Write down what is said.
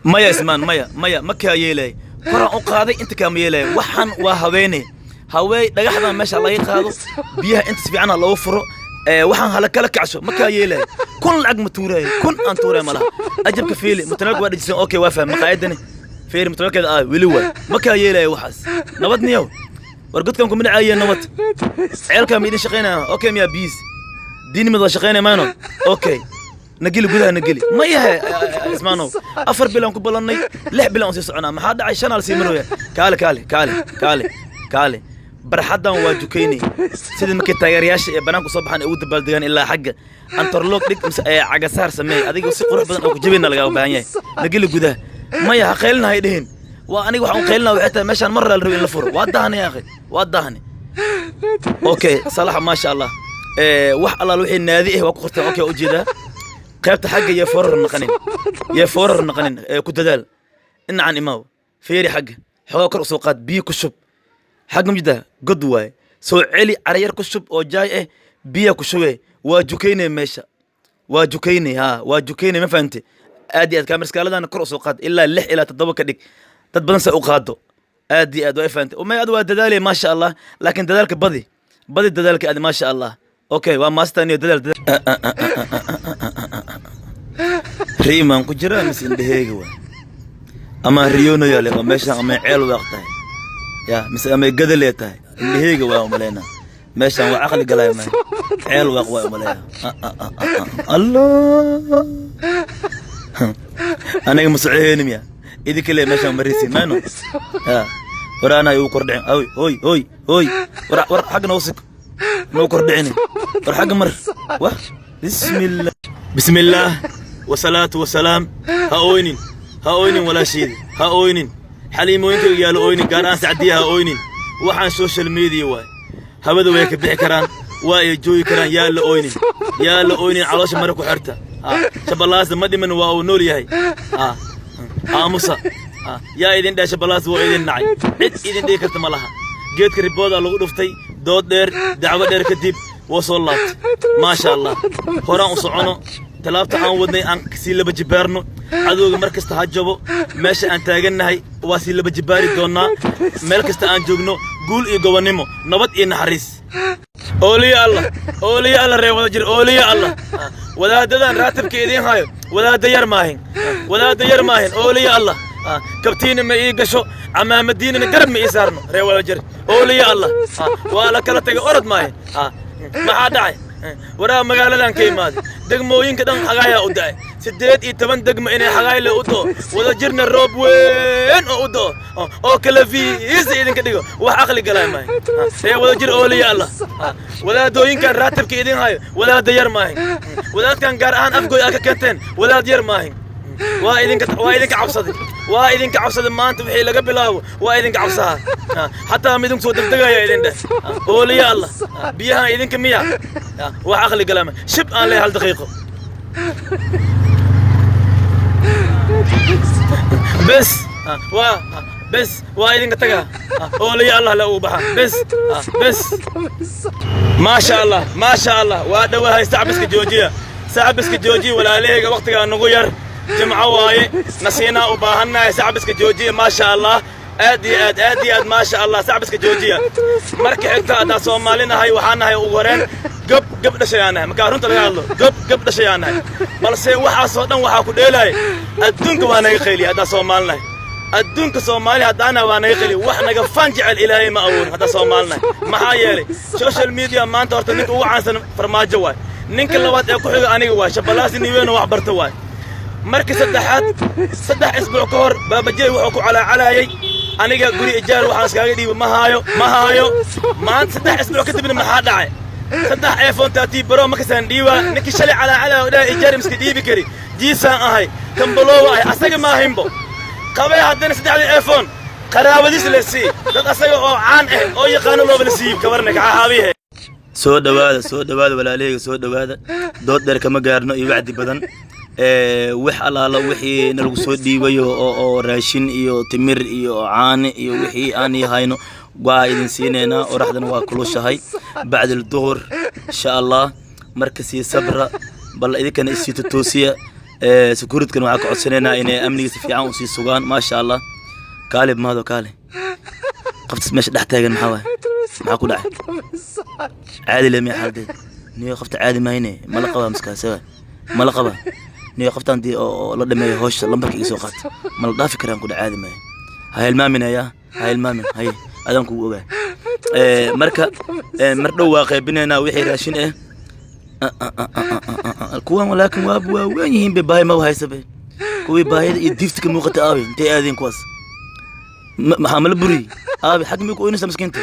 Maya Ismaan, maya, maya, ma kaa yeelay. Koraan u qaaday, inta kaama yeelay. Waxaan waa haweeney, haweey. Dhagaxdan meesha laga qaado, biyaha inta si fiican ha loogu furo. Waxaan hala kala kacsho. Ma kaa yeelay. 1000 lacag ma tuuraayo, 1000 aan tuuraya malaha. Ajabka fiili, mutuleelka waa dhejisan. Okay, waa faham. Maqaayadani fiiri, mutuleelkeeda weli waay. Ma kaa yeelayo waxaas. Nabad niyow, war godkan kuma dhacaye. Nabad, ceelkaa ma idin shaqaynaya? Okay, miyaa biis diinimad waa shaqaynaya mayno? Okay, nageli gudaha, nageli. Ma yahay Ismaanow, 4 bilaan ku ballannay, 6 bilaan sii soconaa. Maxaa dhacay? Shanaal sii marooya. Kaale, kaale, kaale, kaale, kaale. Barxaddan waa jukaynay, sidii markay taageerayaasha ee banaanku soo baxaan ay ugu dabaaldegaan. Ilaa xagga antarloog dhig mise ee cagasaar sameey. Adiga si qurux badan oo ku jabina lagaa baahan yahay. Nageli gudaha. Maya, ha qaylina, hay dhihin. Waa aniga waxaan u qaylina waxay tahay meeshaan mar la rabo in la furo. Waa dahanay, akhi, waa dahanay. Okay, salaxa, maasha Allah. Wax allaal wixii naadi ah waa ku qorteen. Okay, ujeedaa qaybta xagga. Yee foorar naqanin, yee foorar naqanin. Ku dadaal dhinacan imaaw. Feeri xagga, xoogaa kor usoo qaad, biyo ku shub xagga. Mujida god waaye, soo celi, carayar ku shub oo jaay ah, biya ku shube. Waa jukaynay meesha, waa jukaynay, ha, waa jukaynay. Ma fahamte? Aad iyo aad. Kaamirskaaladana kor usoo qaad, ilaa 6 ilaa 7 ka dhig, dad badan sa u qaado. Aad iyo aad, waa fahamte. Umay, ad waa dadaalay, maasha Allah, laakiin dadaalka badi, badi dadaalka aad, maasha Allah. Okay, waa maastan iyo dadaal. Riimaan ku jiraa mise indhaheega waay ama riyoonayaa le? Waa meeshaan ama ceel waaq tahay ya mise ama gadalee tahay? Indhaheega waa umaleynaa. Meeshaan waa caqli galaya ma ceel waaq waa umaleeya. Allah, aniga ma socoheyni miya? Idinka le meeshaan marisi mayno ya. Waraana igu kordhicin. Hoy, hoy, hoy, hoy, war, war, xagga noo sik, noo kordhicini. War xagga mar. Wah, bismillah, bismillaah, wasalaatu wasalaam. Ha oynin, ha oynin, walaasheedi, ha oynin. Xaliimooyinkayga yaalo oynin, gaar ahaan Sacdiya, ha oynin. Waxaan social media waay, hawada way ka bixi karaan, waa ay joogi karaan. Yaa la oynin, yaa la oynin. Caloosha mare ku xirta. Shabalaasa ma dhiman, waa uu nool yahay. Aamusa. Yaa idin dheh Shabalaas waa idin nacay? Cid idin dhihi karta ma laha. Geedka riboodaa lagu dhuftay. Dood dheer, dacwo dheer kadib waa soo laabtay, maasha Allah. Horaan u socono, talaabta aan wadnay aan sii laba jibaarno. Cadowga mar kasta ha jabo. Meesha aan taagannahay waa sii laba jibaari doonnaa. Meel kasta aan joogno, guul iyo gobonnimo, nabad iyo naxariis. Ooliya Allah, ooliya Allah, ree wada jir, ooliya Allah. Wadaadadan raatibka idiin hayo, wadaadda yar maahin, wadaadda yar maahin. Ooliya Allah, kabtiina ma ii gasho, camaamadiinana garab ma ii saarno. Ree wada jir, ooliya Allah. Waa la kala tegay, orod maahin. Maxaa dhacay? Waraa magaaladan ka imaaday, degmooyinka dhan xagaayaa u da'ay. 18 degmo inay xagaayle u do'o, wada jirna roob weyn oo u do'o oo kala fiisa idinka dhigo, wax aqli galay maahin. Ree wada jir, ooliya Allah. Wadaadooyinkan raatibka idin hayo, wadaadda yar maahin. Wadaadkan gaar ahaan Afgoy aa ka keenteen, wadaad yar maahin. Waa idinka, waa idinka cabsaday, waa idinka cabsaday. Maanta wixii laga bilaabo waa idinka cabsaha. Xataa ma idinku soo degdegaya idin dheh. Ooliya Allah, biyahan idinka miya? Wax aqli galaama. Shib aan leeyahay, hal daqiiqo bes, waa bes, waa idinka tagaa. Ooliya Allah la ugu baxa. Bes, bes, maasha Allah, maasha Allah. Waa dhowahay. Sacbiska joojiya, sacbiska joojiya, walaalahayga. Waqtigaa nagu yar, jimco waaye, nasiinaa u baahannahay. Sacbiska joojiya, maasha Allah, aad iyo aad, aad iyo aad, maasha Allah. Sacbiska joojiya. Marka xigta, haddaan Soomaali nahay, waxaan nahay ugu horeen gob, gob dhashayaan nahay. Markaa runta laga hadlo, gob, gob dhashayaan nahay. Balse waxaasoo dhan waxaa ku dheelaya adduunka waa naga qayliya. Haddaan Soomaali nahay, adduunka Soomaali haddaana waa naga qeliya. Wax naga fan jecel Ilaahay ma awoodin haddaan Soomaali nahay. Maxaa yeelay, social media maanta horta ninka ugu caansan Farmaajo waay. Ninka labaad ee ku xiga aniga waay, Shabalaasi niweeno wax barta waay. Marka saddexaad, 3 isbuuc ka hor Baabajey wuxuu ku calaacalayay: "Aniga guri ijaar waxaan iskaaga dhiiba ma haayo, ma haayo." Maanta 3 isbuuc kadibna maxaa dhacay? Saddex iPhone 13 Pro markasaan dhiibaa. Ninkii shalay calaacalaya oo dhahay "Ijaar miska dhiibi kari, jiisaan ahay, kambaloowa ahay", asaga maahinbo qabay. Haddana saddexdii iPhone qaraabadiis la sii, dad asaga oo caan ah oo yaqaano looba la siiyo. Kabarna kaxaabihe. Soo dhowaada, soo dhowaada, walaalahayga, soo dhowaada. Dood dheer kama gaarno iyo wacdi badan. Wax allaala wixii nalagu soo dhiibayo oo raashin iyo timir iyo caane iyo wixii aan hayno waa idin siinaynaa. Oraxdana waa kulushahay, bacdil duhur insha Allah. Marka sii sabra, bal idinkana isii totoosiya. Security-kan waxaa ka codsanaynaa inay amniga si fiican usii sugaan. Maasha Allah. Kaale maado, kaale. Qoftas meesha dhex taagan maxaa waay? Maxaa ku dhacay? Caadi le miya xaaladeed? Niyo, qofta caadi mahayne. Mala qabaa miskaase waay? Mala qabaa? Niyo, qoftaan dii oo la dhameeyo howsha, lambarka iga soo qaata. Mala dhaafi karaan ku dha. Caadi maayo. Ha hilmaaminaya, ha hilmaamin. Haye, adaan kugu ogaay. Marka mar dhow waa qaybinaynaa wixii raashin ah. Kuwan laakiin waa waaweyn yihiin be, baahi maba haysa be. Kuwii baahida iyo diifta ka muuqata aabe, intay aadeen kuwaas? Maxaa mala buriyey aabe? Xag miyay ku oynaysaa miskiinta?